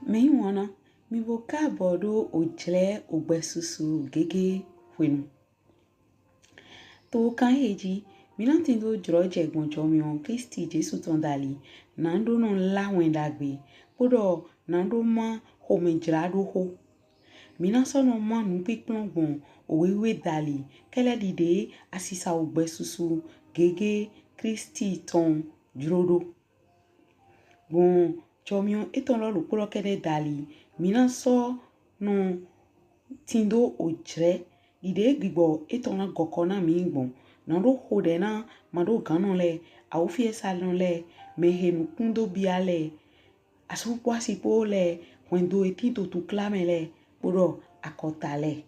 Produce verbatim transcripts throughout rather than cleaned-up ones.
Mɛyiwanna, mì bo kaabɔ ɖo ojlɛ ogbɛsusu gege hwenu. To kan ehe ji, mí na tindo jlɔjɛ gbɔn jɔmiɔn Klisti Jesu tɔn dali, na ɖo nɔ la wɛn ɖagbe, kpoɖɔ na ɖo ma xomɛjlaɖoxo. Mí na sɔ nɔ ma nukpinkplɔn gbɔn owe wiwe dali, kɛlɛ ɖiɖe asisa ogbɛsusu gege Klisti tɔn jlo ɖo. Gbɔn jɔmiɔn etɔn lɔ ɖokpo lɔ kɛɖɛ dali, mí na sɔ nɔ tindo ojlɛ ɖiɖe gbigbɔ etɔn na gɔkɔ na mí gbɔn. Na ɖo xoɖɛ na maɖoganɔ lɛ, awufiɛsanɔ lɛ, mɛhe nukun do bia lɛ, asu kpo asi kpo lɛ, hwɛndo he tin to tukla mɛ lɛ, kpoɖɔ akɔta lɛ.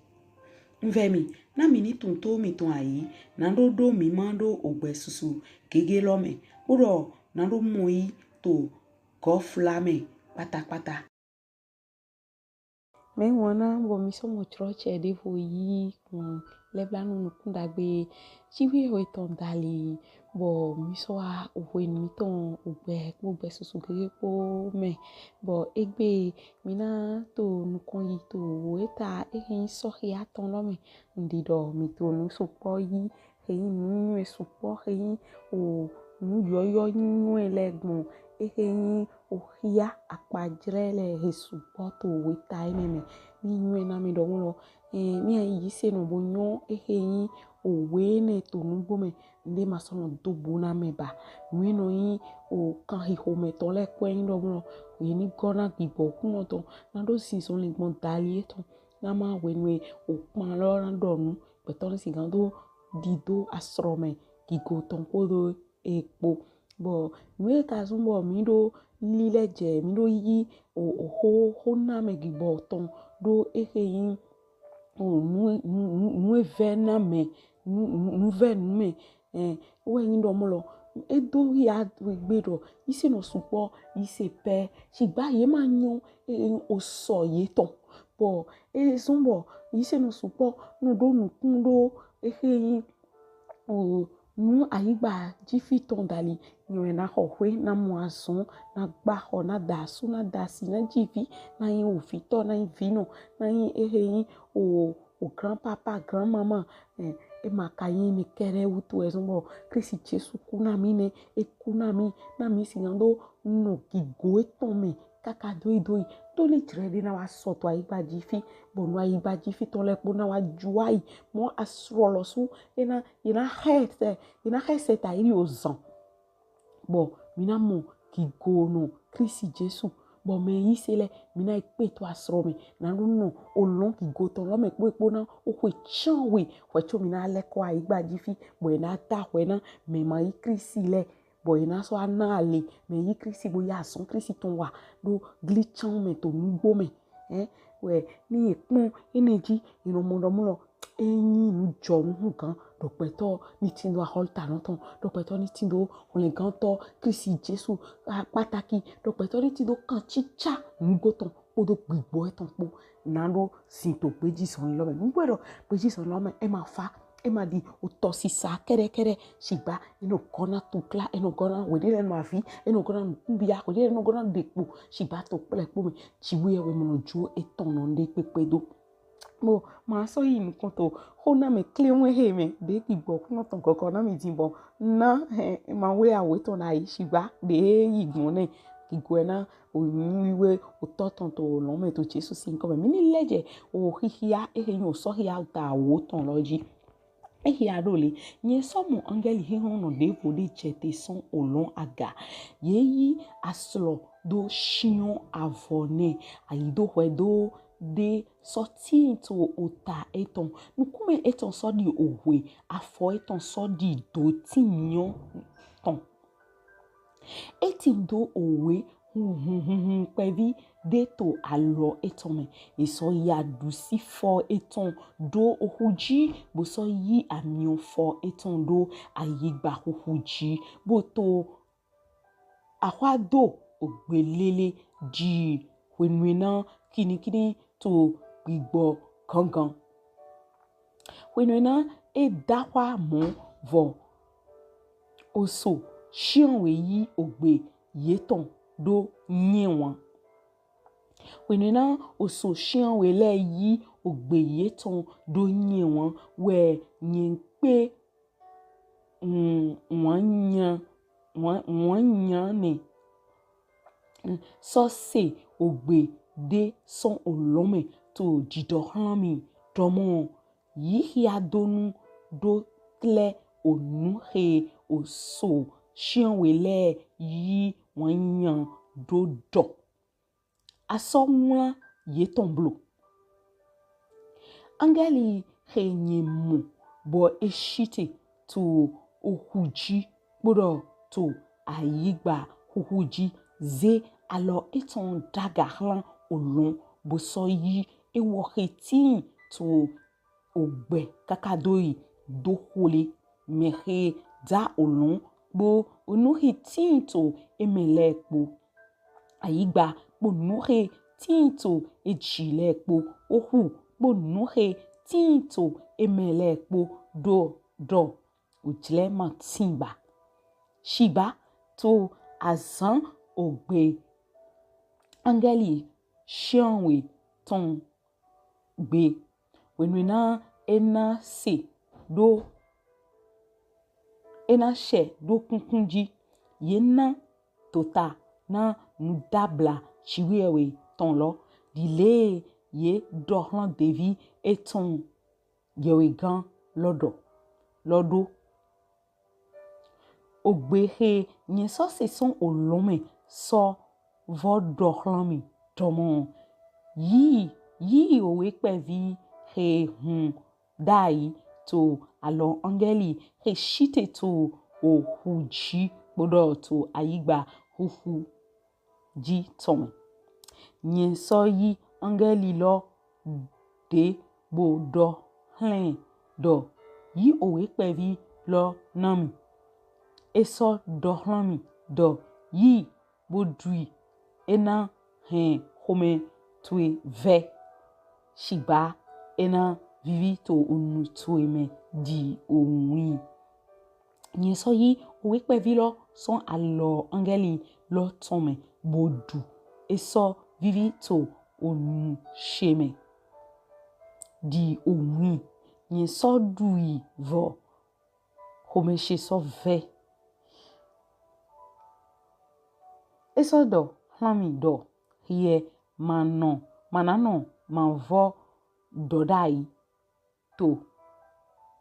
Un vɛ mì, na mì ni tunwun to mìtɔn ayi, na ɖo ɖo mí ma ɖo ogbɛsusu gege lɔ mɛ, kpoɖɔ na ɖo mɔ yi to gɔfla mɛ kpatakpata. Mɛyiwanna, bɔ mí sɔ mɔ jlɔjɛ ɖevo yi gbɔn lɛblanu nukun ɖagbe Jiwheyɛwhe tɔn dali, bɔ mí sɔ wa hwenu mítɔn ogbɛ kpo ogbɛsusu gege kpo mɛ, bɔ egbe mí na to nukɔn yi to owe ta ehe nyi Osɔhia tɔn lɔ mɛ. Un ɖi ɖɔ mì to nu sukpɔ yi, he nyi nunywɛ sukpɔ, he nyi o nu yɔyɔ nywɛ lɛ gbɔn, ehe nyi ohia akpajlɛ lɛ he sukpɔ to owe ta enɛ mɛ. Ni nywɛ na mì ɖɔ mɔ lɔ, ɛn, mí ayi se nɔ bo nyɔ ehe nyi owe enɛ to nugbo mɛ, nuɖe ma sɔ nɔ do bu na mɛ ba. Nu he nɔ nyi okan xixo mɛ tɔn lɛ kpɔ nyi ɖɔ mɔ lɔ, ye ni gɔ na gbigbɔ kunɔ tɔn, na ɖo zinzɔnlin gbɔn dali etɔn, na ma hwenu he okpan lɔ na ɖɔ nu, gbɛtɔ ni sigan do ɖi do asrɔ mɛ gigo tɔn kpoɖo e kpo. Bɔ nu he ka zɔn bɔ mí ɖo lilɛ jɛ, mí ɖo yi o, oxo xo na mɛ gbigbɔ tɔn ɖo ehe nyi o nu nu nu nu he vɛ na mɛ, nu nu nu vɛ nu mɛ, ɛn, wɛ nyi ɖɔ mɔ lɔ, e do ya gbe ɖɔ yisenɔ sukpɔ yise pɛ, shigba ye ma nyɔ e, e, osɔ yetɔn. Bɔ e zɔn bɔ yisenɔ sukpɔ nɔ ɖo nukun ɖo ehe nyi o nu ayigba ji fi tɔn dali, nyɔ wɛ na xɔ xwe, na mɔ azɔn, na gba xɔ, na da asu, na da asi, na ji vi, na nyi ovitɔ, na nyi vinɔ, na nyi ehe nyi o o grand papa, grand maman, eh, e ma ka nyi enɛ kɛɖɛ wutu wɛ zɔn bɔ Klisti Jesu ku na mí nɛ, e ku na mí, na mí sigan ɖo nɔ gigo etɔn mɛ kaka doidoi, to ni jlɛ ɖe na wa sɔ to ayigba ji fi, bɔ nu ayigba ji fi tɔn lɛ kpo na wa juayi, mɔ asrɔ lɔsu, e na, e na xɛ sɛ, e na xɛ sɛ ta yi ozan. Bɔ mí na mɔ gigo nɔ Klisti Jesu, bɔ mɛ yise lɛ mí na yi kpe to asrɔ mɛ, na ɖo nɔ olɔn gigo tɔn lɔ mɛ kpo e kpo na oxwe cianwe, hwɛ co mí na lɛkɔ ayigba ji fi, bɔ e na da hwɛ na mɛ ma yi Klisti lɛ, bɔ e na sɔ ana ale mɛ yi Klisti bo ya azɔn Klisti tɔn wa ɖo gli can mɛ to nugbo mɛ. Ɛn, wɛ ni ye kpɔn enɛ ji, ye nɔ mɔ ɖɔ mɔ lɔ e nyi nujɔnu hugan ɖɔ gbɛtɔ ni tindo axɔlutanɔ tɔn, ɖɔ gbɛtɔ ni tindo hwlɛngantɔ Klisti Jesu kpataki, ɖɔ gbɛtɔ ni tindo kancica nugbo tɔn kpodo gbigbɔ etɔn kpo, na ɖo zin to gbejizɔnlin lɔ mɛ. Nugbo ɖɔ gbejizɔnlin lɔ mɛ e ma fa, e ma ɖi otɔsisa kɛɖɛkɛɖɛ, shigba e nɔ gɔ na tukla, e nɔ gɔ na hweɖelɛnu avi, e nɔ gɔ na nukunbia, hweɖelɛnu e nɔ gɔ na ɖekpo, shigba to kplɛ kpo mɛ, Jiwheyɛwhe ma nɔ jo etɔn nɔ nuɖe kpekpe do. Bɔ ma sɔ yi nukɔn to xo na mɛ klewɛn he mɛ ɖe gbigbɔ kunɔ tɔn gɔgɔ na mí din bɔ na hɛn ma wle awe tɔn na yi shigba ɖe yi gbɔn nɛ gigo ɛ na o nyi wiwe o tɔ tɔn to olɔn mɛ to Jesu sin yinkɔ mɛ. Mí ni lɛ jɛ o xixia ehe nyi Osɔhia ta awo tɔn lɔ ji. Ehe a ɖo le, nyɛ sɔ mɔ angɛli huhlɔnnɔ ɖevo ɖe jɛ te sɔn olɔn aga. Ye yi aslɔ do shiɔn avɔ nɛ, ayi do hwɛ do ɖe sɔ tin to ota etɔn. Nukunmɛ etɔn sɔ ɖi ohwe, afɔ etɔn sɔ ɖi dotin nyɔ tɔn. E tindo owe hunhunhun kpɛvi ɖe to alɔ etɔn mɛ. E sɔ yi aɖusi fɔ etɔn ɖo oxu ji, bo sɔ yi amiɔn fɔ etɔn ɖo ayigba xuxu ji, bo to axwa do ogbe lele ji hwenuena kinikini to gbigbɔ gangan. Hwenuena e daxwa mɔ vɔ oso shiɔnwe yi ogbe yetɔn ɖo nyɛwan. Hwenɛna oso shianwe lɛ yi ogbe yetɔn do nyɛwan wɛ nyɛ kpe mm, wan nya wan wan nya nɛ. Mm, sɔ se ogbe de sɔn olɔn mɛ to didɔ hlan mi dɔmɔ yi hiadonu do tlɛ onu he oso shianwe lɛ yi wan nya do dɔ. A sɔ wlan yetɔn blo. Angɛli he nyɛ mɔ bɔ e shite to ohu ji kpodɔ to ayigba huhu ji ze alɔ etɔn daga hlan olɔn bo sɔ yi ewɔ he tin to ogbɛ kaka do yi do xo le mɛ he da olɔn kpo onu he tin to emɛ lɛ kpo. Ayigba kpo nu he tin to eji lɛ kpo, ohu kpo nu he tin to emɛ lɛ kpo do dɔ ojlɛ ma tin ba. Shigba to azan ogbe angɛli shianwe tɔn gbe. Hwenɛna e na se do e na shɛ do kunkun ji. Ye na tota na nudabla Jiwheyɛwhe tɔn lɔ dile ye dɔ hlan devi etɔn yɛwhegan lɔ dɔ lɔ do. Ogbe he nyɛ sɔ se sɔn olɔn mɛ sɔ vɔ dɔ hlan mi dɔmɔ yi yi owe kpɛvi he hun dai to alɔ angɛli he shite to ohu ji kpodɔ to ayigba huhu ji tɔn mɛ. Nyɛ sɔ yi angɛli lɔ de bo dɔ hlɛn dɔ yi owe kpɛvi lɔ na mi. E sɔ dɔ hlan mi dɔ yi bo dui e na hɛn xomɛ towe vɛ. Shigba e na vivi to onu towe mɛ di owin. Nyɛ sɔ yi owe kpɛvi lɔ sɔn alɔ angɛli lɔ tɔn mɛ bo du. E sɔ vivi to onu she mɛ di owin. Nyɛ sɔ du i vɔ xomɛ she sɔ vɛ. E sɔ dɔ hlan mi dɔ hiɛ ma nɔ ma na nɔ ma vɔ dɔ dai to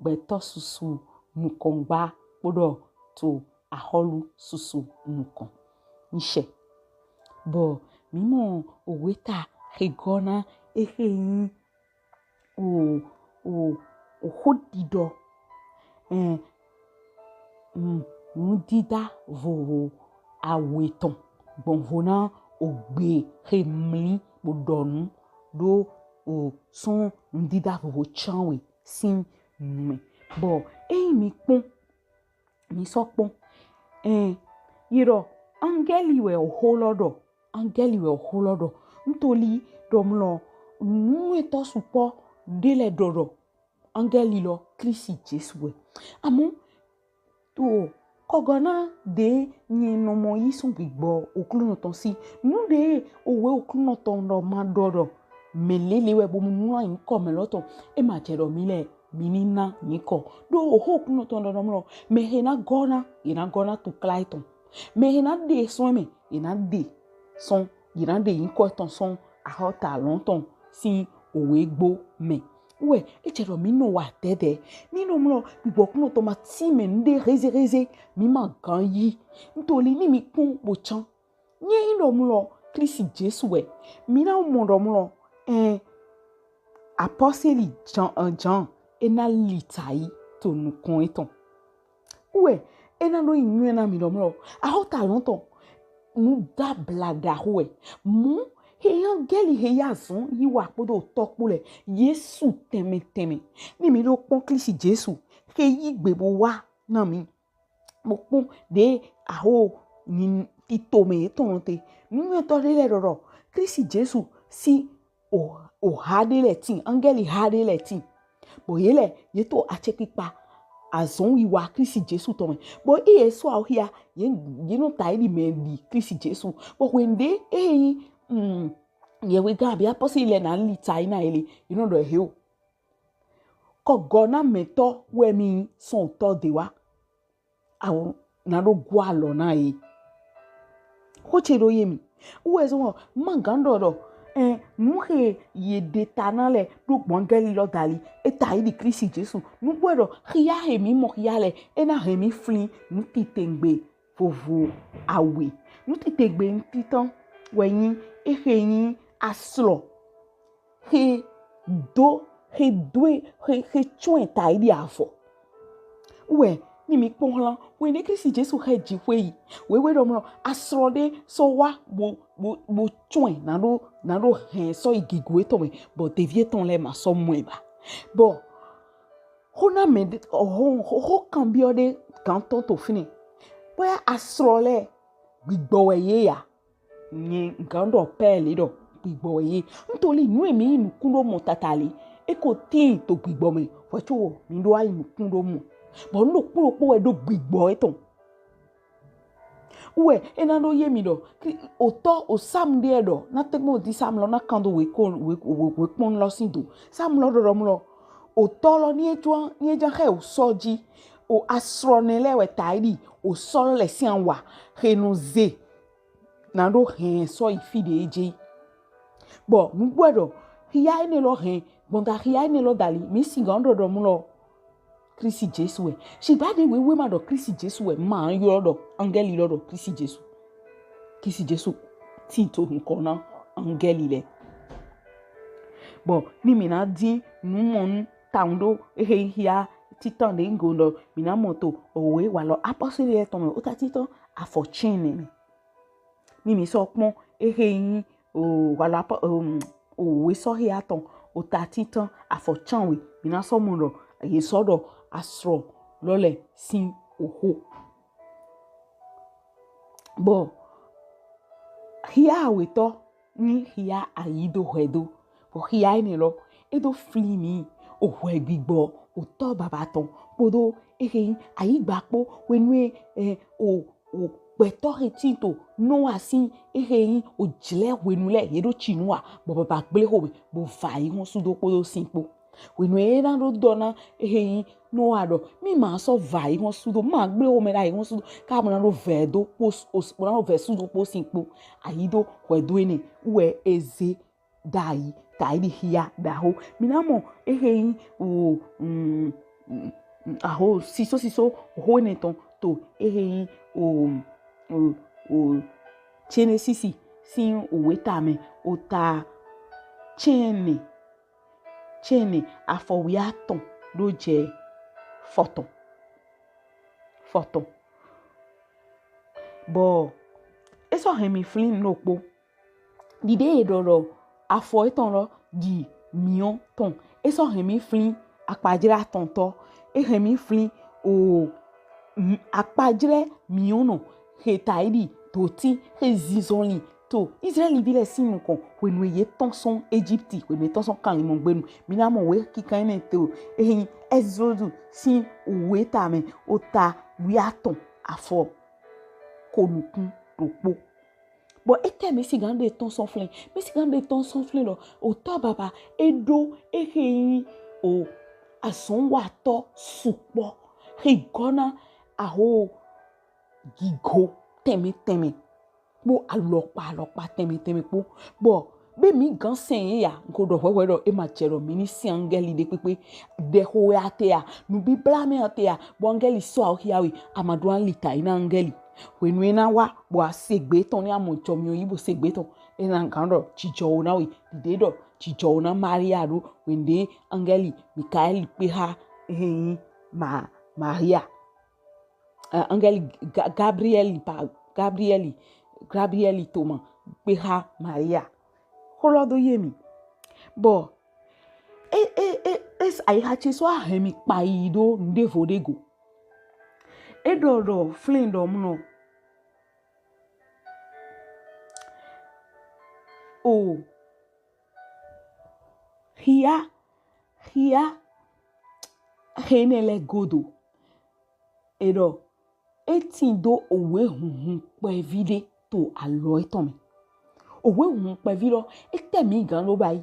gbɛtɔ susu nukɔn gba kpodɔ to axɔlu susu nukɔn. Nshɛ. Bɔ mi mɔ owe ta he gɔ na ehe nyi o o oxo didɔ. Ɛn, mm, nudida vovo awe tɔn gbɔnvo na ogbe he mli bo dɔ nu do o sɔn nudida vovo cianwe sin nu mɛ. Bɔ eyin mi kpɔn mi sɔ kpɔn. Ɛn, yi dɔ angɛli wɛ oxo lɔ dɔ. Angɛli wɛ oxo lɔ dɔ. Ntoli dɔ mlɔ nuwetɔ sukpɔ de lɛ dɔ dɔ angɛli lɔ Klisti Jesu wɛ. Amɔ to kɔgɔ na de nyɛ nɔ mɔ yi sɔn gbigbɔ Oklunɔ tɔn si. Nu de owe Oklunɔ tɔn dɔ ma dɔ dɔ mɛ lele wɛ bo mu nu anyi kɔ mɛ lɔ tɔn. E ma jɛ dɔ mi lɛ mi ni na nyikɔ. Do oxo Oklunɔ tɔn dɔ dɔ mlɔ mɛ he na gɔ na ye na gɔ na to kla etɔn. Mɛ he na de sɔn mɛ ye na de sɔn ye na de nyikɔ etɔn sɔn axɔta lɔn tɔn sin owe gbo mɛ. Wɛ e jɛ dɔ mi nɔ wa dɛdɛ ni nɔ mlɔ gbigbɔ Oklunɔ tɔn ma ti mɛ nu de hezeheze mi ma gan yi. Ntoli ni mi kpɔn bo can nyɛ yin dɔ mlɔ Klisti Jesu wɛ mi na mɔ dɔ mlɔ ɛn apɔseli Jan ɛn Jan e na li ta yi to nukɔn etɔn. Wɛ e na do yin nyɔɛ na mi dɔ mlɔ axɔta lɔn tɔn nudabla daxo wɛ. Mɔ he angɛli he ya zɔn yi wa kpodo otɔ kpo lɛ Jesu tɛnmɛ tɛnmɛ ni mi do kpɔn Klisti Jesu he yi gbe bo wa na mi. Mo kpɔn de axo ni tito mɛ etɔn nɔ te. Nuyɔtɔ de lɛ dɔ dɔ Klisti Jesu si o oha de lɛ tin, angɛli ha de lɛ tin. Bɔ ye lɛ ye to acɛkpikpa azɔn wiwa Klisti Jesu tɔn mɛ. Bɔ e ye sɔ awo hia ye ye nɔ ta yi di mɛ di Klisti Jesu. Bɔ hwenu de e yin mm, Yɛwhegán abi apɔsɛli lɛ na li ta yi na ele, yi nɔ ɖɔ ehe o. Kɔgɔnamɛtɔ wɛ mi sɔn otɔ de wa. Awo na ɖo gɔ alɔ na ye. Xo ce ɖo ye mi. Wɛ zɔn ma gan ɖɔ ɖɔ, eh, nu he ye ɖe ta na lɛ ɖo gbɔn angɛli lɔ dali. E ta yi ɖi Klisti Jesu. Nugbo ɖɔ xia he mi mɔ xia lɛ, e na hɛn mi flin nu titengbe vovo awe. Nu titengbe ŋtitɔn wɛ nyi ehe nyi aslɔ he do he doe he he tsɔe ta yi ɖi avɔ. Wɛ ni mi kpɔn hlan wɛ ne Klisti Jesu he ji xwe yi. Wɛ wɛ ɖɔ mlɔ aslɔ ɖe sɔ wa bo bo bo tsɔe na ɖo na ɖo hɛn sɔ yi gigo etɔn mɛ, bɔ devi etɔn lɛ ma sɔ mɔe ba. Bɔ xo na mɛ ɖe, xo xo xo kanbiɔ ɖe gantɔ to fine. Bɔ ya aslɔ lɛ gbigbɔ wɛ ye ya. Nye gan ɖɔ pɛli ɖɔ gbigbɔ wɛ ye. Ntoli nu emi yi nukun ɖo mɔ tata li. E ko tin to gbigbɔ mɛ. Hwɛ co mi ɖo ayi nukun ɖo mɔ. Bɔ nu ɖokpo ɖokpo wɛ ɖo gbigbɔ etɔn. Wɛ e na ɖo ye mi ɖɔ otɔ o Sam ɖe ɖɔ na tɛgbɛ o di Sam lɔ na kan do wɛ ko wɛ wɛ wɛ kpɔn lɔ sin do. Sam lɔ ɖɔ ɖɔ mlɔ otɔ lɔ ni e jɔ ni e ja xe o sɔ ji. O aslɔ nɛ lɛ wɛ ta yi ɖi o sɔ lɔ lɛ sin awa xe nu ze. Na ɖo hɛn sɔ yi fi ɖe e je. Bɔ nugbo ɖɔ xia enɛ lɔ hɛn gbɔnda xia enɛ lɔ dali mi si gan ɖɔ ɖɔ mlɔ Klisti Jesu wɛ. Sigba ɖe wɛ wɛ ma ɖɔ Klisti Jesu wɛ ma yɔ ɖɔ angɛli lɔ ɖɔ Klisti Jesu. Klisti Jesu tin to nukɔn na angɛli lɛ. Bɔ ni mi na din nu mɔ nu taun ɖo ehe xia titan ɖe ŋgo ɖɔ mi na mɔ to owe walɔ apɔsɛli etɔn mɛ ota titan afɔ cɛn nɛ mɛ. Ni mi sɔ kpɔn ehe nyi o walɔ apɔ o owe sɔ xia tɔn ota titan afɔ cɛn we mi na sɔ mɔ ɖɔ ye sɔ ɖɔ aslɔ lɔ lɛ sin oxo. Bɔ xia awetɔ nyi xia ayi do hwɛ do. Bɔ xia enɛ lɔ e do flin mi o hwɛ gbigbɔ otɔ baba tɔn kpodo ehe nyi ayigba kpo hwenu e o o gbɛtɔ he tin to Noa sin ehe nyi o jlɛ hwenu lɛ ye ɖo ci nu wa bɔ baba gble xomɛ bo va yi hɔn sudo kpodo sin kpo. Hwenu e na ɖo dɔ na ehe nyi Noa ɖɔ mi ma sɔ va yi hɔn sudo ma gble xomɛ ɖa yi hɔn sudo ka mo na ɖo vɛ do kpo o mo na ɖo vɛ sudo kpo sin kpo ayi do hwɛ do enɛ wɛ eze ɖayi ta yi ɖi xia ɖaxo mi na mɔ ehe nyi o mm, mm, mm, aho siso siso ho enɛ tɔn to ehe nyi o o o Genesis sin owe ta mɛ ota cɛnɛ cɛnɛ afɔ wiatɔn ɖo jɛ fɔtɔn fɔtɔn. Bɔ e sɔ hɛn mi flin nu ɖokpo. Ɖiɖe e ɖɔ ɖɔ afɔ etɔn lɔ ɖi miɔn tɔn. E sɔ hɛn mi flin akpajlɛ atɔntɔ. E hɛn mi flin o akpajlɛ miɔnnɔ he ta yi ɖi doti he zinzɔnlin to Izlaɛlivi lɛ sin nukɔn hwenu e ye tɔn sɔn Egipti hwenu e tɔn sɔn kanlinmɔgbenu. Mi na mɔ owe kikan enɛ to ehe nyi Ɛzodu sin owe ta mɛ ota wiatɔn afɔ ko nukun ɖokpo. Bɔ etɛ mi sigan ɖe tɔn sɔn flɛn mi sigan ɖe tɔn sɔn flɛn ɖɔ otɔ baba e ɖo ehe nyi o azɔnwatɔ sukpɔ he gɔna aho gigo tɛnmɛ tɛnmɛ kpo alɔkpa alɔkpa tɛnmɛ tɛnmɛ kpo. Bɔ be mi gan sɛn ye ya n ko ɖɔ hwɛhwɛ ɖɔ e ma jɛ ɖɔ mi ni sin angɛli ɖe kpekpe ɖe xo ya te ya nu bibla mɛ ya te ya bɔ angɛli sɔ awo xia we a ma ɖo ali ta yi na angɛli hwenu e na wa bɔ a se gbe tɔn ni a mɔ jɔ mi o yi bo se gbe tɔn e na gan ɖɔ jijɔ wo na we ɖiɖe ɖɔ jijɔ wo na Maria ɖo hwenu ɖe angɛli Mikaɛli kpe xa ehe nyi ma Maria. Angɛli Gabriɛli pa Gabriɛli Gabriɛli toma kpe xa Maria. Xo lɔ do ye mi bɔ e e e e ayixa ce sɔ ahɛn mi kpa yi ɖo nuɖevo ɖe go. E ɖɔ ɖɔ flɛn ɖɔ mlɔ o xia xia xenɛ lɛ godo. E ɖɔ e tin do owe hunhun kpɛvi ɖe to alɔ etɔn mɛ. Owe hun kpɛvi lɔ, etɛ mi gan lo ba yi?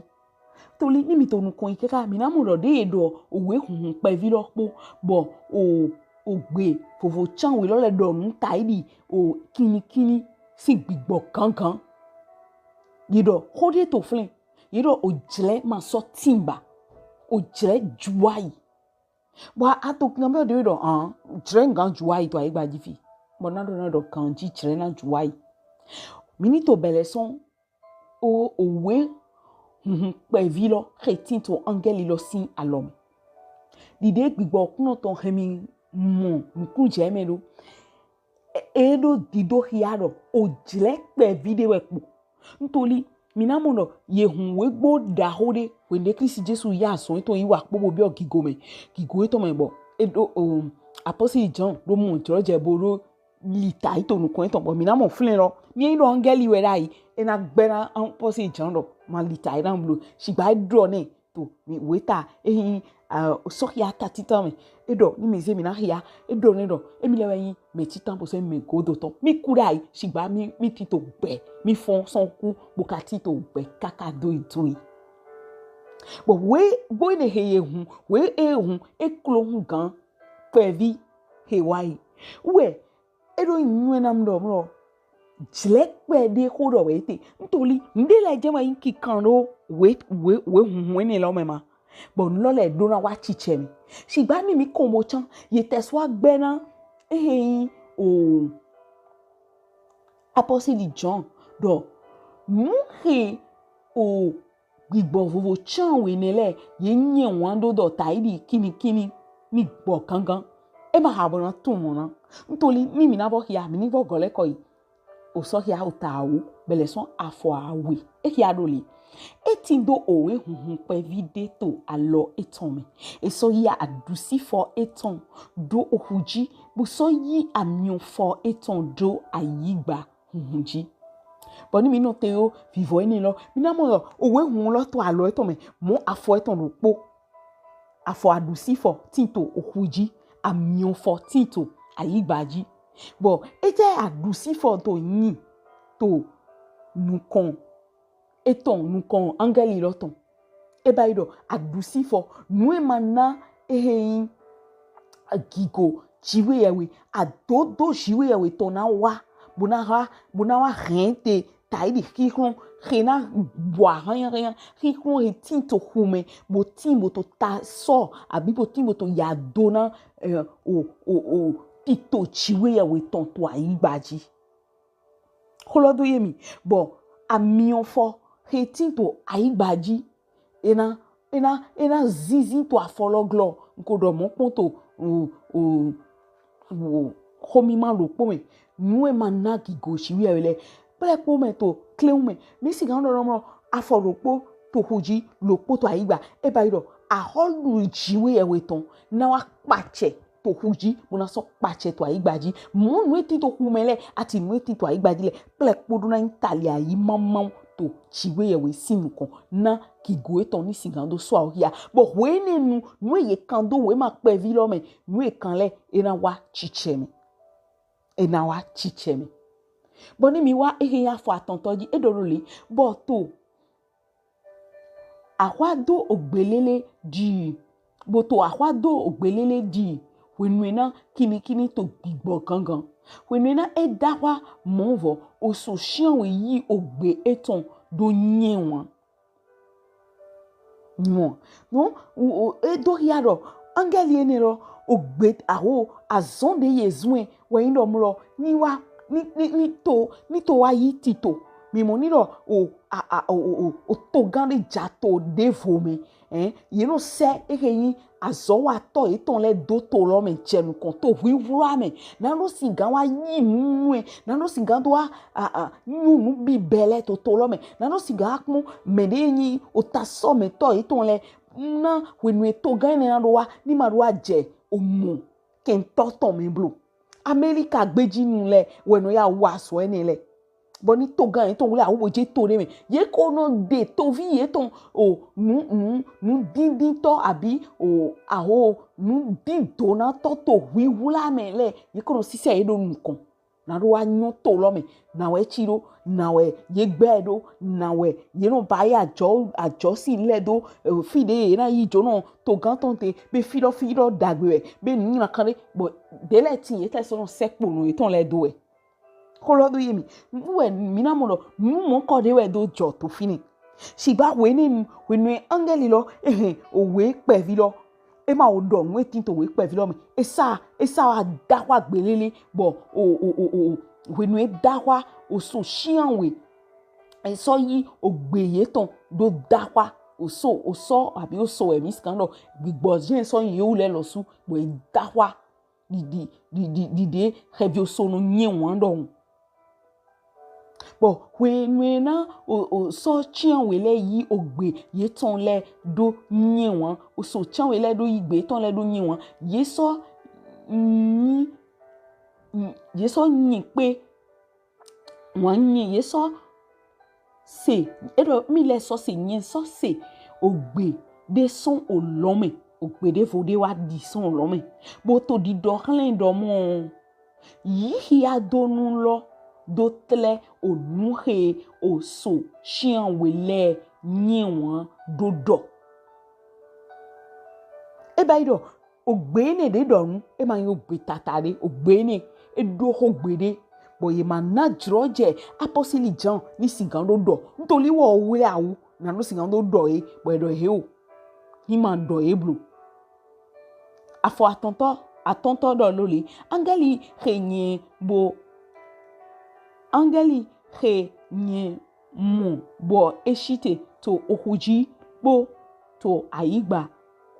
Toli ni mi to nukɔn yi kaka, mi na mɔ ɖɔ ɖe ye ɖɔ owe hun kpɛvi lɔ kpo, bɔ o ogbe vovo can we lɔ lɛ ɖɔ nu ta yi ɖi o kinikini si gbigbɔ gangan. Ye ɖɔ xo ɖe to flɛn, ye ɖɔ ojlɛ ma sɔ tin ba, ojlɛ juwa yi. Bɔ a to kan bɛ ɖe ɖɔ an jlɛ gan juwa yi to ayigba ji fi. Bɔ na ɖɔ na ɖɔ kan ji jlɛ na juwa yi. Mi ni to bɛlɛ sɔn o owe hunhun kpɛvi lɔ xe tin to angɛli lɔ sin alɔ mɛ. Ɖiɖe gbigbɔ kunɔ tɔn xe mi mɔ nukun jɛ mɛ ɖo. E ɖo dido xia ɖɔ ojlɛ kpɛvi ɖe wɛ kpo. Ntoli mi na mɔ ɖɔ ye hun wegbo ɖaxo ɖe hwende Klisti Jesu ya azɔn etɔn yi wa kpo bo biɔ gigo mɛ, gigo etɔn mɛ bɔ e ɖo o apɔsili Jɔn ɖo mɔ jlɔ jɛ bo ɖo li ta yi to nukɔn etɔn bɔ mi na mɔ flɛn lɔ mi yi ɖɔ angɛli wɛ ɖa yi e na gbɛ na apɔsili Jɔn ɖɔ ma li ta yi na blo sigba e ɖɔ nɛ to mi weta ehin sɔxia ta titan mɛ. E ɖɔ ni mi ze mi na xia, e ɖɔ nɛ ɖɔ emi lɛ wɛ nyi mɛ titan bo sɔ mɛ godo tɔn. Mi ku ɖa yi sigba mi mi ti to gbɛ, mi fɔn sɔn ku bo ka ti to gbɛ kaka do yi do yi. Bɔ we bo ne he ye hun, we e hun e klo hun gan kpɛvi he wa yi. Wɛ e ɖo nyuɛ na mlɔ mlɔ jlɛ kpɛ ɖe xo ɖɔ wɛ te. Ntoli nɖe lɛ jɛ ma yi kikan ɖo we we we hunhun ene lɔ mɛ ma. Bɔ nu lɔ lɛ ɖo na wa cicɛ mi. Sigba ni mi kɔn bo can ye tɛ sɔ agbɛ na ehe yi o apɔsili Jɔn ɖɔ nu he o gbigbɔ vovo can we nɛ lɛ ye nyɛ wan ɖo ɖɔ ta yi ɖi kinikini ni gbɔ gangan. E ma ha bɔ na tun mɔ na. Ntoli ni mi na vɔ xia mi ni vɔ gɔlɛ kɔ yi. O sɔ xia o ta awo bɛlɛ sɔn afɔ awe. E xia ɖo li. E tin do owe hunhun kpɛvi ɖe to alɔ etɔn mɛ. E sɔ yi aɖusifɔ etɔn ɖo oxu ji bo sɔ yi amiɔnfɔ etɔn ɖo ayigba hunhun ji. Bɔ ni mi nɔ te yo vivɔ ene lɔ mi na mɔ ɖɔ owe hun lɔ to alɔ etɔn mɛ mɔ afɔ etɔn ɖokpo. Afɔ aɖusifɔ tin to oxu ji, amiɔnfɔ tin to ayigba ji. Bɔ etɛ aɖusifɔ to nyi to nukɔn etɔn nukɔn angɛli lɔ tɔn. E ba yi ɖɔ aɖusifɔ nu e ma na ehe yin gigo jiwe yɛwe adodo jiwe yɛwe tɔn na wa bo na wa bo na wa hɛn te ta yi ɖi xixlɔn xe na bɔ ahanya hanya xixlɔn he tin to xu mɛ bo tin bo to ta sɔ abi bo tin bo to ya do na eh, o o o tito jiwe yɛwe tɔn to ayigba ji. Xlɔ do ye mi bɔ amiɔnfɔ xe tin to ayigba ji ena ena ena zinzin to afɔ lɔ glɔ nko ɖɔ mɔ kpɔn to o o o xomima ɖokpo mɛ nu e ma na gigo jiwe yɛwe lɛ kple kpo mɛ to kleun mɛ mi si gan ɖɔ ɖɔ mɔ afɔ ɖokpo to xu ji ɖokpo to ayigba e ba yi ɖɔ axɔlu jiwe yɛwe tɔn na wa kpacɛ to xu ji bo na sɔ kpacɛ to ayigba ji mɔ nu e tin to xu mɛ lɛ ati nu e tin to ayigba ji lɛ kple kpo ɖo na nyi tali ayi mamawo to jiwe yɛwe sin nukɔn na gigo etɔn ni si gan do sɔ awo xia bɔ hwenɛnu nu e ye kan do wema kpɛvi lɔ mɛ nu e kan lɛ e na wa cicɛ mɛ e na wa cicɛ mɛ. Bɔ ni mi wa ehe yin afɔ atɔntɔ ji e ɖɔ ɖo le bɔ to axwa do ogbelele ɖi bo to axwa do ogbelele ɖi hwenue na kinikini to gbigbɔ gangan hwenue na e da axwa mɔ vɔ oso shianwe yi ogbe etɔn ɖo nyɛ wan. Nyɔ no o e do xia ɖɔ angɛli ene lɔ ogbe aho azɔn ɖe ye zun ɛ wɛ yin ɖɔ mlɔ ni wa ni ni ni to ni to wa yi tito mi mɔ ni ɖɔ o a a o o o o togan ɖe ja to ɖevo mɛ ɛn ye nɔ sɛ ehe yin azɔwatɔ yetɔn lɛ do to lɔ mɛ jɛ nukɔn to hwihwla mɛ na ɖo sigan wa yi nu nue na ɖo sigan do wa a a nyɔ nu bibɛ lɛ to to lɔ mɛ na ɖo sigan wa kpɔn mɛ ɖe yin otasɔmɛtɔ yetɔn lɛ na hwenue togan enɛ na ɖo wa ni ma ɖo wa jɛ omɔ kɛntɔ tɔn mɛ blo. Amɛlika gbejinu lɛ wɛ nɔ ya wa sɔ enɛ lɛ. Bɔ ni togan yetɔn wle awo bo je to ɖe mɛ ye ko nɔ ɖe tovi yetɔn o nu nu nu dindintɔ abi o aho nu dindonatɔ to hwihwla mɛ lɛ ye ko nɔ sisɛ ye ɖo nukɔn. Na ɖo wa nyɔ to lɔ mɛ, na wɛ ci ɖo, na wɛ ye gbɛ ɖo, na wɛ ye nɔ ba ye ajɔ ajɔ si lɛ do, eh, fi ɖe ye na yi jo nɔ to gan tɔn te, be fi ɖɔ fi ɖɔ dagbe wɛ, be nu nyina kan ɖe, bɔ ɖe lɛ ti ye tɛ sɔ nɔ sɛ kpo nɔ ye tɔn lɛ do wɛ. Xolɔ do ye mi, nu wɛ mi na mɔ ɖɔ nu mɔ kɔ ɖe wɛ do jɔ to fi nɛ. Sigba hwenu hwenu angɛli lɔ ehe owe kpɛvi lɔ, e ma wo ɖɔ nu e tin to owe kpɛvi lɔ mɛ. E sa e sa wa da xwa gbelele bɔ o o o o o hwenu e da xwa o so shian we. E sɔ yi ogbe yetɔn do da xwa o so o sɔ abi o so wɛ mi sikan ɖɔ gbigbɔ jɛn sɔ yi yewu lɛ lɔsu bɔ e da xwa ɖiɖi ɖiɖi ɖiɖi xɛvi o so nɔ nyɛ wan ɖɔhun. Bɔ hwenu e na o o sɔ cianwe lɛ yi ogbe yetɔn lɛ do nyɛ wan, o so cianwe lɛ do yi gbe yetɔn lɛ do nyɛ wan, ye sɔ nyi ye sɔ nyi kpe wan nyɛ ye sɔ se, eɖɔ mi lɛ sɔ se nyɛ sɔ se ogbe ɖe sɔn olɔn mɛ, ogbe ɖevo ɖe wa ɖi sɔn olɔn mɛ, bo to ɖiɖɔ xlɛn ɖɔ mɔ yi xiadonu lɔ do tlɛ onu xe o so shianwe lɛ nyɛ wan do ɖɔ. E ba yi ɖɔ ogbe enɛ ɖe ɖɔ nu, e ma nyi ogbe tata ɖe, ogbe enɛ e ɖo xogbe ɖe, bɔ ye ma na jlɔ jɛ apɔsili Jan ni sigan ɖo ɖɔ, ntoli wɔ wle awu na ɖo sigan ɖo ɖɔ ye, bɔ e ɖɔ he o, ni ma ɖɔ ye blo. Afɔ atɔntɔ atɔntɔ ɖɔ lɔ le, angɛli xe nyɛ bo angɛli xe nyɛ mɔ bɔ e shite to oxu ji kpo to ayigba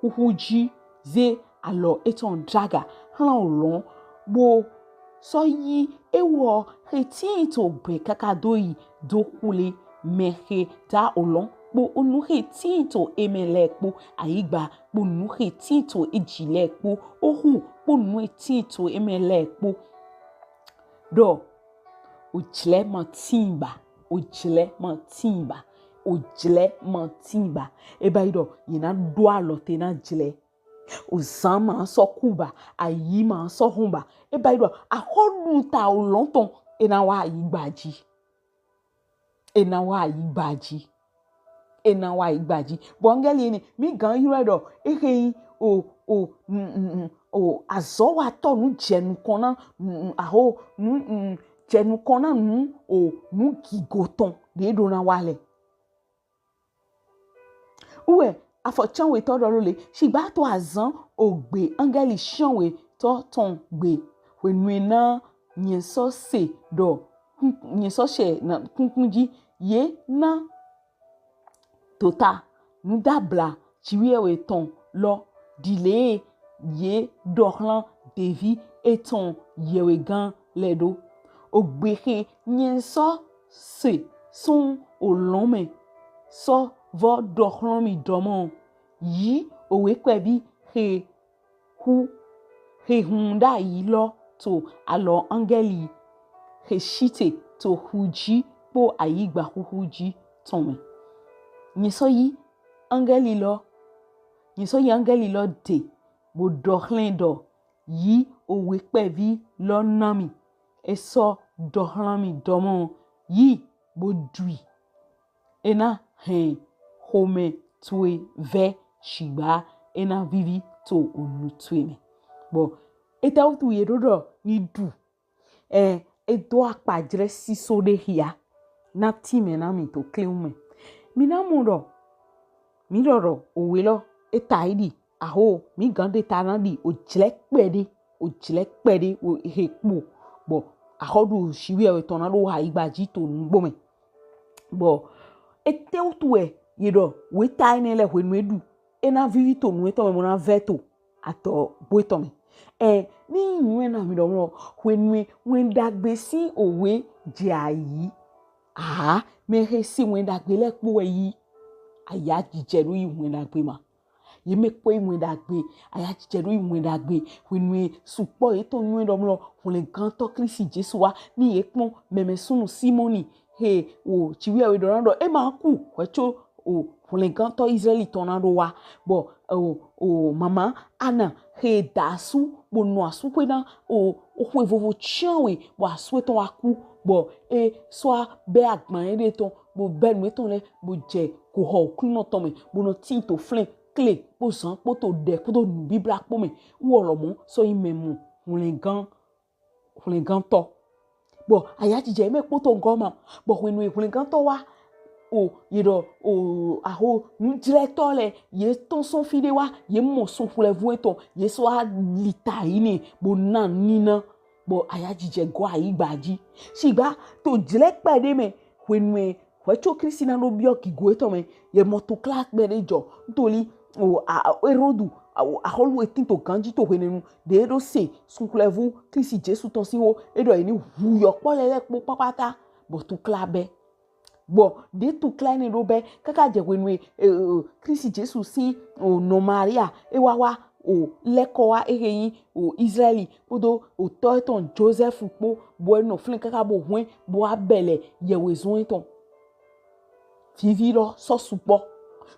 xuxu ji ze alɔ etɔn draga xlan olɔn bo sɔ yi ewɔ xe tin to gbɛ kaka do yi do xwle mɛ xe da olɔn kpo onu xe tin to emɛ lɛ kpo ayigba kpo nu xe tin to eji lɛ kpo oxu kpo nu e tin to emɛ lɛ kpo. Ɖɔ ojlɛ ma tin ba, ojlɛ ma tin ba, ojlɛ ma tin ba. E ba yi ɖɔ ye na ɖo alɔ te na jlɛ. Ozan ma sɔ ku ba, ayi ma sɔ hun ba. E ba yi ɖɔ axɔɖu ta olɔn tɔn e na wa ayigba ji. E na wa ayigba ji. E na wa ayigba ji. Bɔ angɛli enɛ mi gan yrɔ ɖɔ exe yi o o o azɔwatɔ nu jɛnukɔn na aho nu jɛnukɔn na nu o nu gigo tɔn ɖe ɖo na wa lɛ. Uwɛ afɔ cianwetɔ ɖɔ lɔ le, shigba to azan ogbe angɛli cianwetɔ tɔn gbe hwenu e na nyɛ sɔ se ɖɔ nyɛ sɔ se na kunkun ji ye na tota nudabla ciwiɛwe tɔn lɔ dile ye ɖɔ xlan devi etɔn yɛwegan lɛ ɖo. Ogbe xe nyɛ sɔ se sɔn olɔn mɛ sɔ vɔ ɖɔ xlan mi ɖɔ mɔ yi owe kpɛvi xe xu xe hun ɖayi lɔ to alɔ angɛli xe shite to xu ji kpo ayigba xuxu ji tɔn mɛ. Nyɛ sɔ yi angɛli lɔ nyɛ sɔ yi angɛli lɔ de bo ɖɔ xlan ɖɔ yi owe kpɛvi lɔ na mi. E sɔ ɖɔ xlan mi ɖɔ mɔ yi bo ɖui. E na hɛn xomɛ towe vɛ shigba e na vivi to onu towe mɛ. Bɔ etɛwutu ye ɖo ɖɔ ni ɖu ɛ e do akpajlɛ siso ɖe xia na tin mɛ na mi to klewun mɛ. Mi na mɔ ɖɔ mi ɖɔ ɖɔ owe lɔ e ta yi ɖi aho mi gan ɖe ta na ɖi ojlɛ kpɛɖe ojlɛ kpɛɖe xe kpo bɔ axɔɖu ciwiɛwe tɔn na ɖo wa ayigba ji to nugbo mɛ. Bɔ etɛwutu wɛ ye ɖɔ weta enɛ lɛ hwenu e ɖu e na vivi to nu etɔn mɛ bo na vɛ to atɔ gbo etɔn mɛ. Ɛ ni nyuɛ na mi ɖɔ mɔ hwenu e wɛnɖagbe si owe jɛ ayi aa mɛ xe si wɛnɖagbe lɛ kpo wɛ yi aya jijɛ ɖo yi wɛnɖagbe ma. Ye mɛ kpɔ yi wɛnɖagbe aya jijɛ ɖo yi wɛnɖagbe hwenu e sukpɔ ye tɔn nyuɛ ɖɔ mɔ hwlɛngantɔ Klisti Jesu wa ni ye kpɔn mɛmɛ sunu Simɔni xe o ciwiɛwe ɖɔ na ɖɔ e ma ku hwɛ co o hwlɛngantɔ Israɛli tɔn na ɖo wa, bɔ o o mama Ana he da asu bo nɔ asu xwe na o o xwe vovo cianwe bɔ asu etɔn wa ku, bɔ e sɔ bɛ agban eɖe tɔn bo bɛ nu etɔn lɛ bo jɛ goxɔ Oklunɔ tɔn mɛ bo nɔ tin to flɛn kle kpo zan kpo to ɖɛ kpo to nubibla kpo mɛ. Wɔ lɔ mɔ sɔ yi mɛ mɔ hwlɛngan hwlɛngantɔ. Bɔ ayajijɛ mɛ kpoto gɔma. Bɔ hwenu hwlɛngantɔ wa o ye ɖɔ o aho nujlɛtɔ lɛ ye tɔn sɔn fi ɖe wa ye mɔ sunxwlɛvu etɔn ye sɔ alita yi nɛ bo na nina. Bɔ ayajijɛ gɔ ayigba ji. Sigba to jlɛ kpɛɖe mɛ hwenu hwɛco Kristi na ɖo biɔ gigo etɔn mɛ ye mɔ tukla kpɛɖe jɔ ntoli o a Herodu axɔlu etin to ganji to hwenɛnu ɖe ɖo se sunxwlɛvu Kristi Jesu tɔn si ho e ɖɔ ye ni hu yɔkpɔ lɛ lɛ kpo kpakpata bɔ tukla bɛ. Bɔ ɖe tukla enɛ ɖo bɛ kaka jɛ hwenu e Kristi Jesu si o nɔ Maria e wa wa o lɛkɔ wa ehe yin o Israɛli kpodo o tɔ etɔn Joseph kpo bɔ e nɔ flɛn kaka bo hwɛn bo wa bɛlɛ yɛwezɔn etɔn. Vivi lɔ sɔ sukpɔ.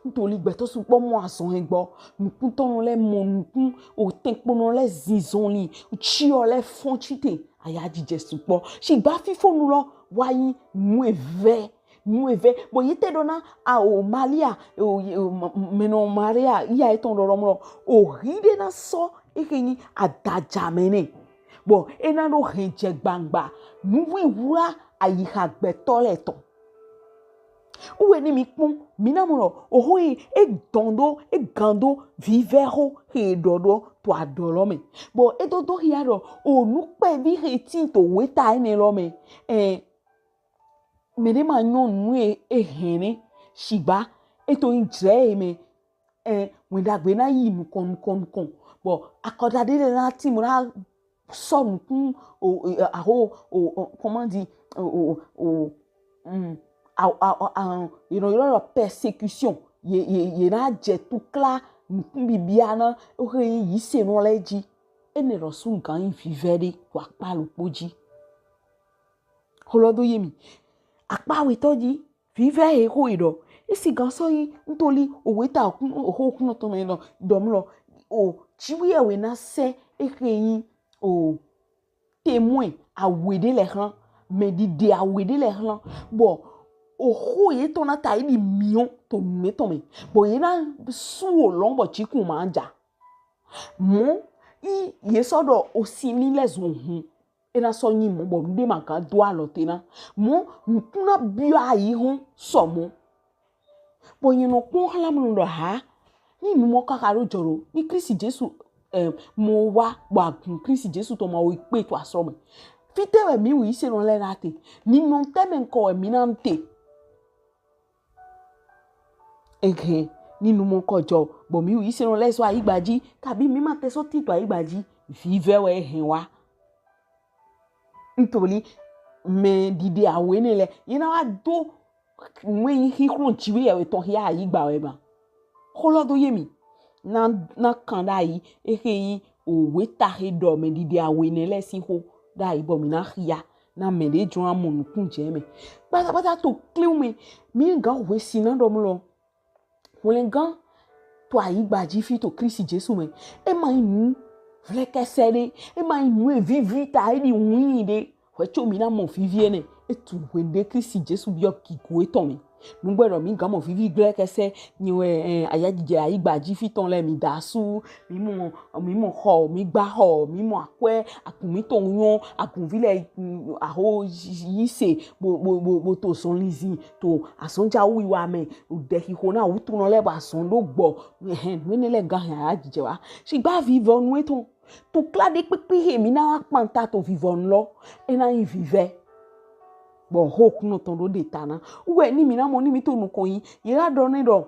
Ntoli gbɛtɔ sukpɔ mɔ azɔn egbɔ. Nukuntɔnɔ lɛ mɔ nukun, otɛnkponɔ lɛ zinzɔnli, ciɔ lɛ fɔn cite. Ayajijɛ sukpɔ. Sigba fifonu lɔ wa yin nu evɛ, nu evɛ. Bɔ ye tɛ ɖɔ na a o Maria o mɛnɔ Maria iya etɔn ɖɔɖɔmlɔ o hi ɖe na sɔ ehe yin adaja mɛ nɛ. Bɔ e na ɖo hɛn jɛ gbangba nuwiwa ayiha gbɛtɔ lɛ tɔn. Uwe ni mi kpɔn mi na mɔ ɖɔ oho yi e dɔn ɖo e gan ɖo vivɛ ho he ɖɔ ɖo to adɔ lɔ mɛ. Bɔ e do do hia ɖɔ o nu kpɛvi he tin to weta enɛ lɔ mɛ. Ɛ mɛ ɖe ma nyɔ nu e e hɛn nɛ sigba e to yin jlɛ e mɛ. Ɛ wɛn ɖagbe na yi nukɔn nukɔn nukɔn. Bɔ akɔdaɖe lɛ na tin bo na sɔ nukun o aho o comment dire o o o mm, a a a you know you know persécution ye ye ye na jɛ tukla nukun bibia na o he yi se nɔ lɛ ji. Enɛ lɔ su gan yin vivɛ ɖe to akpa lukpo ji. Xolɔ do ye mi akpa wetɔ ji. Vivɛ he xo yi ɖɔ esi gan sɔ yi ntoli owe ta oxo okunɔ tɔn mɛ nɔ ɖɔmlɔ o ciwi ewe na sɛ exe yi o témoin awe ɖe lɛ xlan mɛ ɖiɖe awe ɖe lɛ xlan bɔ oxo ye tɔn na ta yi ɖi miɔ to nu etɔn mɛ bɔ ye na su o lɔn bɔ cikun ma ja mɔ yi ye sɔ ɖɔ osin li lɛ zun hun e na sɔ nyi mɔ bɔ nuɖe ma gan do alɔ te na mɔ nukun na biɔ ayi hɔn sɔ mɔ bɔ nyɛ nɔ kpɔn xlan mɔ ɖɔ ha ni nu mɔ kaka ɖo jɔ ɖo ni Kristi Jesu eh, mɔ wa bɔ agun Kristi Jesu tɔ ma wo kpe to asɔ mɛ fitɛ wɛ mi wu yi se nɔ lɛ na te ni nɔ tɛ mɛ nkɔ wɛ mi na te Ehe, ni nu mɔ kɔ jɔ, bɔ mi wu yi se nɔ lɛ sɔ ayigba ji, kabi mi ma te sɔ ti to ayigba ji, vivɛ wɛ ehe wa. Ntoli mɛ ɖiɖe awe ne lɛ, ye na wa do nue yi xixlɔ jiwe yɛ wetɔn xia ayigba wɛ ma. Xolɔ do ye mi, na na kan ɖa yi, exe yi owe ta xe ɖɔ mɛ ɖiɖe awe ne lɛ si xo ɖa yi bɔ mi na xia. Na mɛ ɖe jɔn amɔ nukun jɛ mɛ. Kpatakpata to kliw mɛ, mi gan hwe si na ɖɔ mlɔ. Hwlɛngan to ayigba ji fi to Kristi Jesu mɛ. E ma yi nu vlɛkɛsɛ ɖe, e ma yi nu e vivi ta e ɖi win ɖe. Hwɛ co mi na mɔ vivi enɛ, e tu hwe ɖe Kristi Jesu biɔ gigo etɔn mɛ. Nugbe ɖɔ mi gan mɔ vivi vlɛkɛsɛ, nyi wɛ eh, ayajijɛ ayigba ji fi tɔn lɛ mi da su, mi mɔ mi mɔ xɔ, mi gba xɔ, mi mɔ akwɛ, agun mi tɔn nyɔ, agunvi lɛ mm, aho yi se bo bo bo bo to zɔnlin zin to azɔnja wiwa mɛ, o ɖe xixo na wutunɔ lɛ bɔ azɔn ɖo gbɔ, hɛn nu enɛ lɛ gan hɛn ayajijɛ wa. Sigba vivɔnu etɔn, tukla ɖe kpekpe he mi na wa kpanta to vivɔnu lɔ, e na nyi vivɛ. Bɔ ho kunɔ tɔn ɖo ɖe ta na. Wɛ ni mi na mɔ ni mi to nukɔn yi, ye la ɖɔ ne ɖɔ.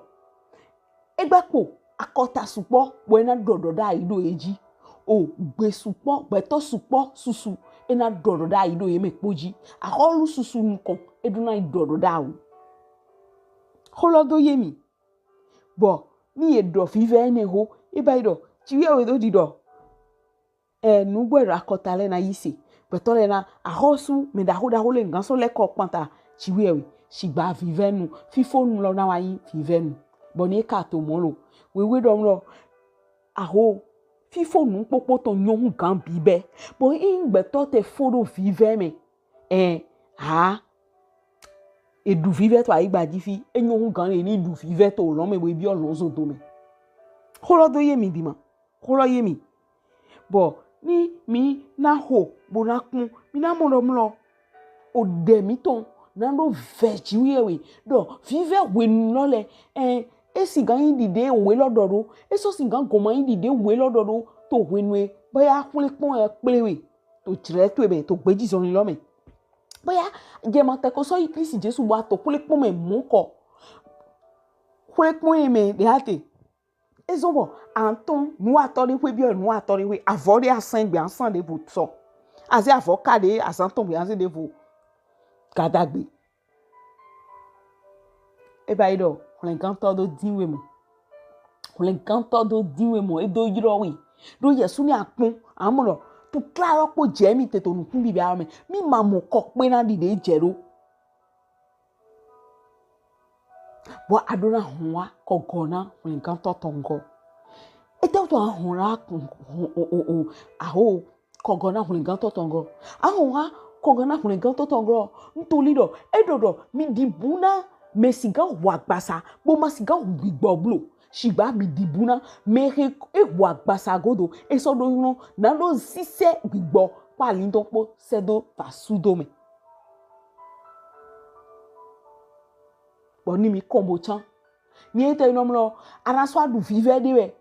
Egba kpo akɔta sukpɔ bɔ e na ɖɔ ɖɔ ɖe ayi ɖo ye ji. O gbe sukpɔ, gbɛtɔ sukpɔ susu e na ɖɔ ɖɔ ɖe ayi ɖo ye mɛ kpo ji. Axɔlu susu nukɔn e ɖo na yi ɖɔ ɖɔ ɖe awu. Xolɔ do ye mi. Bɔ ni ye ɖɔ vivɛ enɛ ho, e ba yi ɖɔ, ci wiɛ we do ɖi ɖɔ. Ɛ nugbo ɖo akɔta lɛ na yi se. Gbɛtɔ lɛ na axɔsu mɛ ɖaxo ɖaxo lɛ gan sɔ lɛ kɔ kpanta ci wiɛ we. Sigba vivɛnu, fifonu lɔ na wa yi vivɛnu. Bɔ ni e ka to mɔ lo, wewe ɖɔ mlɔ, aho, fifo nu kpokpo tɔn nyɔ hu gan bi bɛ. Bɔ i gbɛtɔ te fo ɖo vivɛ mɛ. Ɛn, ha. E ɖu vivɛ to ayigba ji fi, e nyɔ hu gan le ni ɖu vivɛ to olɔn mɛ bo e biɔ lɔn zodo mɛ. Xolɔ do ye mi di ma. Xolɔ ye mi. Bɔ ni mi na xo bo na kpɔn, mi na mɔ ɖɔ mlɔ, o ɖe mi tɔn na ɖo vɛ ji wu ye we ɖɔ vivɛ hwenu lɔ lɛ, ɛn, e sigan yi ɖiɖe we lɔ ɖɔ ɖo, e sɔ sigan gɔma yi ɖiɖe we lɔ ɖɔ ɖo to hwenu e bɔ ya xwle kpɔn ya kple we to jlɛ to e mɛ, to gbeji zɔnlin lɔ mɛ. Bɔ ya jɛ ma tɛ ko sɔ yi Klisti Jesu bɔ a to xwle kpɔn mɛ mɔ kɔ. Xwle kpɔn ye mɛ ɖe a te. E zɔn bɔ a tɔn nu atɔ ɖe xwe biɔ nu atɔ ɖe xwe, avɔ ɖe asan gbe asan ɖe vo sɔ. Aze avɔ ka ɖe azan tɔn gbe aze ɖe vo. Gadagbe. E ba yi ɖɔ hwlɛngantɔ do din we mɔ. Hwlɛngantɔ do din we mɔ, e do yrɔ we. Ɖo Yesu ni akpɔn, amɔ ɖɔ tukla lɔ kpo jɛ mi te to nukun bibia mɛ. Mi ma mɔ kɔ kpe na ɖiɖe jɛ ɖo. Bɔ a ɖo na hɔn wa kɔgɔ na hwlɛngantɔ tɔn gɔ. Etɛ to a hɔn la kun hɔn o o o aho kɔgɔ na hwlɛngantɔ tɔn gɔ. A hɔn wa kɔgɔ na hwlɛngantɔ tɔn gɔ. Ntoli ɖɔ e ɖɔ ɖɔ mi ɖi bu na mɛ sigan hu agbasa bo ma sigan hu gbigbɔ blo. Shigba mi ɖi bu na mɛ he e hu agbasa godo e sɔ ɖo nyɔ na ɖo sisɛ gbigbɔ kpa lindɔn kpo sɛ do va su do mɛ. Bɔ ni mi kɔn bo can. Ni e tɛ nɔ mlɔ, a na sɔ a ɖu vivɛ ɖe wɛ.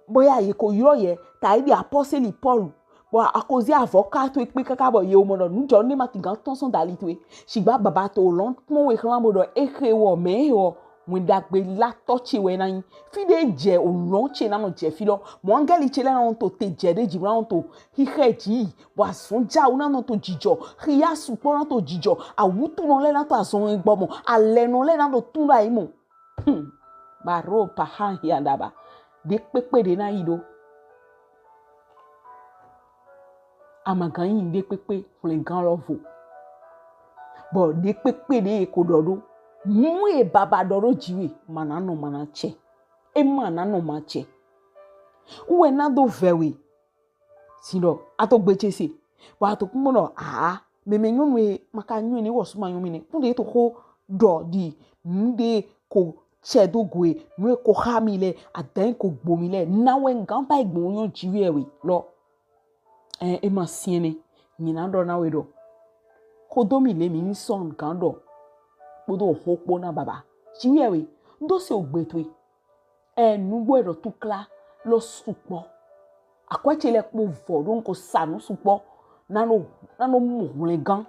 Bɔ ya ye ko yrɔ ye ta e ɖi apɔseli Pɔlu. Bɔ a ko ze avɔ ka to e kpe kaka bɔ ye o mɔ ɖɔ nujɔ ne ma ti gan tɔn sɔn dali to e. Shigba baba to lɔn kpɔn we xlan bo ɖɔ e xe wɔ mɛ e wɔ wɛn ɖagbe la tɔ ce wɛ na nyi. Fi ɖe jɛ o lɔn ce na nɔ jɛ fi lɔ. Mɔ angɛli ce lɛ na nɔ to te jɛ ɖe ji na nɔ to xixɛ ji. Bɔ azɔn jawu na nɔ to jijɔ. Xia sukpɔ na to jijɔ. Awutunɔ lɛ na to azɔn gbɔ mɔ. Alɛnɔ lɛ na ɖo tun ɖo ayi mɔ. Hmm. Baro pahan hiadaba. Ɖe kpekpe ɖe na yi ɖo. Amagan yi ɖe kpekpe hwlɛngan lɔ vo. Bɔ ɖe kpekpe ɖe ye ko ɖɔ ɖo. Mu ye baba ɖɔ ɖo ji we. Ma na nɔ ma na cɛ. E ma na nɔ ma cɛ. Uwe na do vɛ we. Si ɖɔ a to gbe ce se. Bɔ a to kpɔn ɖɔ aa mɛmɛ nyɔnu e ma ka nyɔ ne wɔ suma nyɔ mi nɛ. Kpɔn ɖe to xo ɖɔ ɖi nu ɖe ko cɛ do go e nu e ko xa mi lɛ adan ko gbo mi lɛ na wɛ gan ba egbo nyɔ ji wɛ we lɔ. Ɛ e ma siɛn nɛ nyi na ɖɔ na we ɖɔ. Ko do mi le mi ni sɔn gan ɖɔ. Kpodo xo kpo na baba. Ji wɛ we. Ndo se o gbe to e. Ɛ nugbo e ɖɔ tukla lɔ sukpɔ. Akwɛ ce lɛ kpo vɔ ɖo nko sa nu sukpɔ. Na nɔ na nɔ mu hwlɛngan.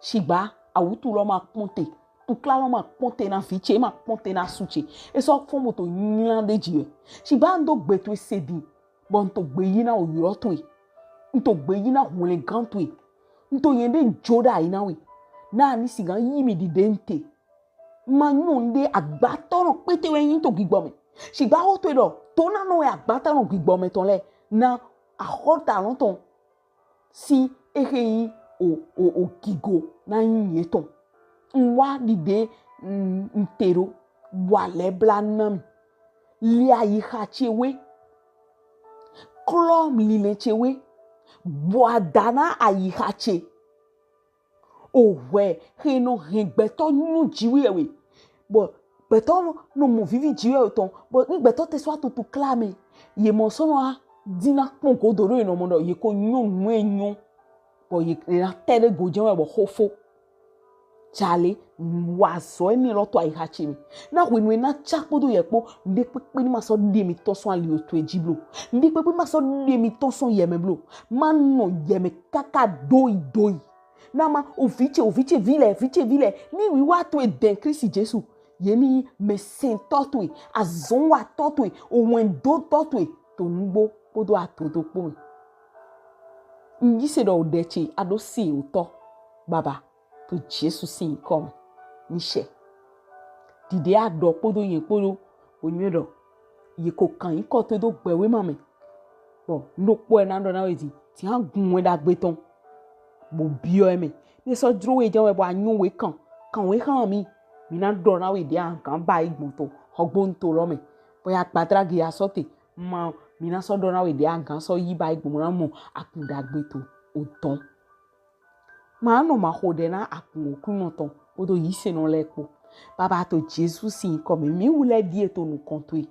Shigba awutu lɔ ma kpɔn te. Tukla lɔ ma kpɔn te na vi ce, ma kpɔn te na su ce. E sɔ fɔn bo to nyla ɖe ji wɛ. Shigba n do gbe to e se din. Bɔ n to gbe yi na oyrɔ to e. N to gbe yi na hwlɛngan to e. N to yɛn ɖe jo ɖa yi na we. Na ni sigan yi mi ɖiɖe n te. Ma nyɔ n ɖe agbatɔ nɔ kpete wɛ nyi to gbigbɔ mɛ. Shigba xo to e ɖɔ to na nɔ wɛ agbatɔ nɔ gbigbɔ mɛ tɔn lɛ na axɔta lɔ tɔn. Si exe yi o o o gigo na nyi yetɔn. N wa ɖiɖe n n te ɖo wa lɛ bla na mi. Li ayixa ce we. Klɔ lilɛ ce we. Bɔ ada na ayixa ce. Ohwɛ xe nɔ hɛn gbɛtɔ nyɔ ji wɛ we. Bɔ gbɛtɔ nɔ mɔ vivi ji wɛ tɔn. Bɔ ni gbɛtɔ te sɔ atutu kla mɛ. Ye mɔ sɔ nɔ a dina kpɔn godo ɖo ye nɔ mɔ ɖɔ ye ko nyɔ nu e nyɔ. Bɔ ye na tɛ ɖe go jɛn wɛ bɔ xofo. Jale wa zɔ emi lɔ to ayixa ce mi. Na hwenu e na ca kpodo yɛ kpo. Nɖe kpekpe ni ma sɔ ɖe mi tɔn sɔn ali oto e ji blo. Nɖe kpekpe ma sɔ ɖe mi tɔn sɔn yɛ mɛ blo. Ma nɔ yɛ mɛ kaka doyi doyi. Na ma ovi ce ovi ce vi lɛ vi ce vi lɛ ni wiwa to e dɛn Klisti Jesu. Ye ni mɛsɛntɔ to e, azɔnwatɔ to e, owɛndotɔ to e, to nugbo kpodo adodo kpo mɛ. N yi se ɖɔ o ɖe ce a ɖo se o tɔ baba to Jesu sin nyikɔ mɛ. Ni sɛ ɖiɖe a ɖɔ kpodo yɛn kpodo o nyɔ ɖɔ ye ko kan nyikɔ to do gbɛwema mɛ. Bɔ n ɖo kpɔ ɛ na ɖɔ na we di ti hã gun wɛ ɖagbe tɔn. Bo biɔ ɛ mɛ. Ne sɔ jro we jɛ wɛ bɔ a nyɔ we kan kan we hã mi. Mi na ɖɔ na we ɖe agan ba yi gbɔn to xɔgbonu to lɔ mɛ. Bɔ ya gbadra ge ya sɔ te ma mi na sɔ ɖɔ na we ɖe agan sɔ yi ba yi gbɔn na mɔ akundagbe to otɔn. Ma nɔ ma xo ɖɛ na akun okunɔ tɔn kpodo yisenɔ lɛ kpo. Baba to Jesu sin yinkɔ mɛ mi wulɛ ɖie to nukɔn towe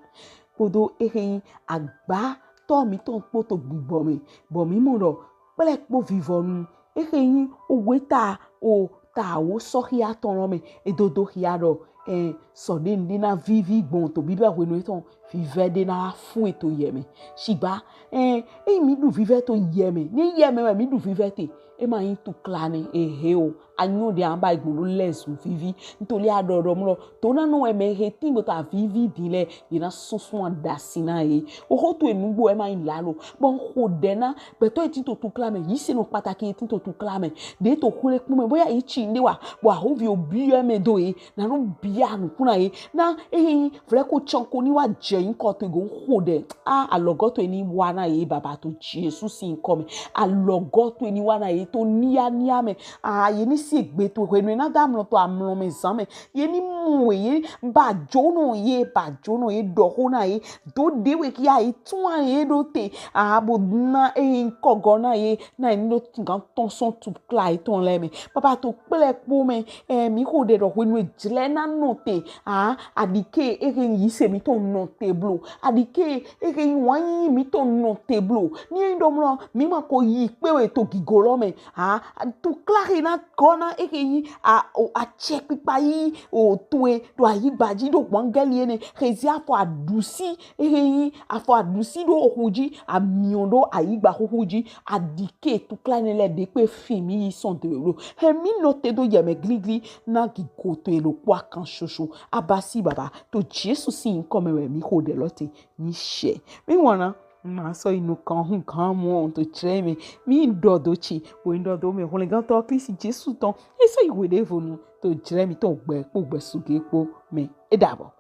kpodo ehe yin agbatɔ mitɔn kpo to gbigbɔ mɛ bɔ mi mɔ ɖɔ kple kpo vivɔnu ehe yin owe ta o ta wo sɔ xia tɔn lɔ mɛ edodo xia ɖɔ ɛ sɔ ɖe nu ɖe na vivi gbɔn to bibɛ hwenu etɔn vivɛ ɖe na fun eto yɛ mɛ. Shigba ɛ eyi mi ɖu vivɛ to yɛ mɛ ne yɛ mɛ wɛ mi ɖu vivɛ te e ma yin tukla nɛ ehe o. Anyo ɖe an ba gbɔn ɖo lɛ zun vivi ntoli aɖɔɖɔ mlɔ to na nɔ wɛ mɛ he tin gbɔtɔ avivi din lɛ ye na sunsun aɖasi na ye. Oxo to enugbo e ma yin lalo bɔ n xo ɖɛ na gbɛtɔ ye tin to tukla mɛ yisenɔ pataki ye tin to tukla mɛ ɖe to xwle kpɔn mɛ bɔ ya ye tsi nu ɖe wa bɔ ahovi obi yɔ mɛ do ye na ɖo bia nukun na ye na eyi vlɛ ko tsɔn ko ni wa jɛ yinkɔ to ego n xo ɖɛ a alɔgɔ to ni wa na ye baba to Jesu sin yinkɔ mɛ. Alɔgɔ to ni wa na ye to nia nia mɛ a ye ni si egbe to hwenu na da amlɔ to amlɔ mɛ zan mɛ ye ni mu we ye ba jo nɔ ye ba jo nɔ ye ɖɔ xo na ye do ɖe we kia ye tun ye ɖo te a bo na eyi kɔgɔ na ye na ye ni ɖo gan tɔn sɔn tukla etɔn lɛ mɛ. Baba to kple kpo mɛ ɛ mi xo ɖɛ ɖɔ hwenu ejlɛ na nɔ te a aɖike ehe yise mitɔn nɔ te blo aɖike ehe wanyi mitɔn nɔ te blo ni eyin ɖɔ mlɔ mi ma ko yi kpe we to gigo lɔ mɛ a tukla he na gɔ na ehe yin a o atsɛ kpikpa yi o to e ɖo ayigba ji ɖo gbɔngɛli ene he zi afɔ aɖusi ehe yin afɔ aɖusi ɖo oxu ji amiɔ ɖo ayigba xuxu ji aɖike tukla ne lɛ ɖe kpe fi mi yi sɔn de lo he mi nɔ te do yɛ mɛ gligli na gigo to elo kpo akan shosho abasi baba to Jesu sin yinkɔ mɛ wɛ mi xo ɖɛ lɔ te ni shɛ mi wɔna ma sɔ yi nukɔn hun gan mɔ to tsrɛ mɛ mi ɖɔ do tsi wo ɖɔ do mɛ hwlɛngantɔ Kristi Jesu tɔn e sɔ yi hwe ɖe vonu to tsrɛ mi tɔn gbɛ kpo gbɛ suge kpo mɛ e ɖabɔ.